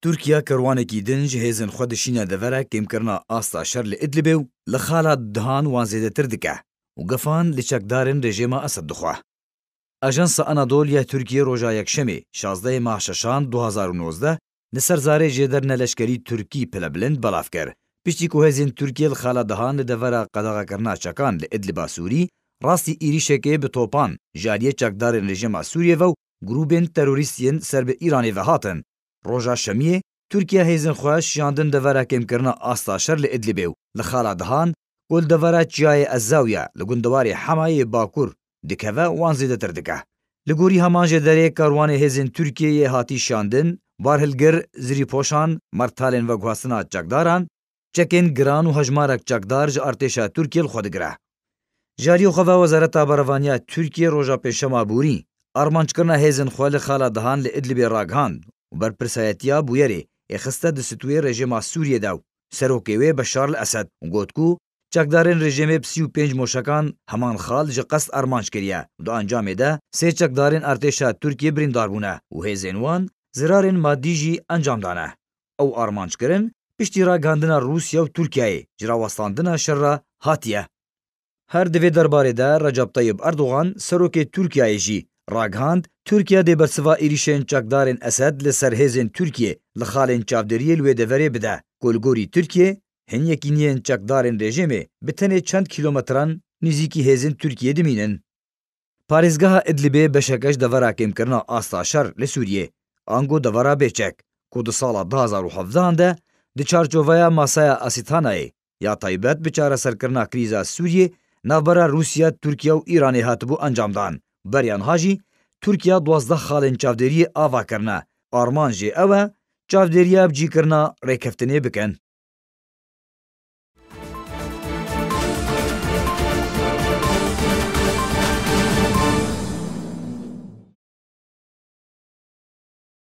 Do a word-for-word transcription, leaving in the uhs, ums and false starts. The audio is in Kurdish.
Tirkiye kerwanekî din ji hêzên xwe dişîne devera kêmkirina asta şer li Idlibê û li xala dihan wan zêdetir dike û gefan li çekdarên rejêma Esed dixwe. Ajansa Anadolu ya Tirkiye roja Yekşemê, şazdehê meha şeşan du hazar û nozdeh, li ser zarê jêderine leşkerî Tirkî pilebilind belav kir. Piştî ku hêzên Tirkiye li xala dihan li devera qedexekirina çekan li Idliba Sûrî, rastî êrîşekê bi topan ji aliyê çekdarên rejîma Sûriyê ve û grûbên terorîst yên ser bi Îranê ve hatin. Roja Şemiyê, Tirkiye hêzên xwe şiyandin devera kêmkirina asta şer li Idlibê û li xala dihan, ku li devera çiyayê Ezawiya li gundewarê Hemayê Bakur dikeve, wan zêdetir dike. Li gorî heman jêderê, karwanê hêzên Tirkiyeyê hatî şiyandin, barhilgir, zirîpoşan, mertalên veguhastina çekdaran, çekên giran û hejmarek çekdar ji artêşa Tirkiyê li xwe digire. Ji aliyê xwe ve Wezareta Berevaniya Tirkiyê roja Pêncşema borî armanckirina hêzên xwe li xala dihan li Idlibê ragihand û berpirsayetiya bûyerê ê xiste di stûyê rejîma Sûriyê de û serokê wê Beşar el Esed û got ku çekdarên rejîmê bi sî û pênc moşekan heman xal ji qest armanc kiriye û di encamê de sê çekdarên artêşa Tirkiyê birîndar bûne û hêzên wan zirarên madî jî encam dane. Ew armanckirin piştî ragihandina Rûsya û Tirkiyeyê ji rawestandina şer re hatiye. Her di vê derbarê de Recep Tayyip Erdogan, serokê Tirkiyeyê jî ragihand, Tirkiye dê bersiva êrîşên çekdarên Esed li ser hêzên Tirkiyê li xalên çavdêriyê li wê deverê bide, ku li gorî Tirkiyê hin yekîniyên çekdarên rejîmê bi tenê çend kîlometran nêzîkî hêzên Tirkiyê dimînin. Parêzgeha Idlibê beşeke ji devera kêmkirina asta şer li Sûriyê, ango devera bêçek, ku di sala du hazar û hevdehan de di çarçoveya masaya Asîtanayê ya taybet bi çareserkirina krîza Sûriyê navbera Rûsya, Tirkiye û Îranê hatibû encamdan. Beriya niha jî Tirkiye duwazdeh xalên çavdêriyê ava kirine. Armanc jê ew e, çavdêriya bicîkirina rêkeftinê bikin.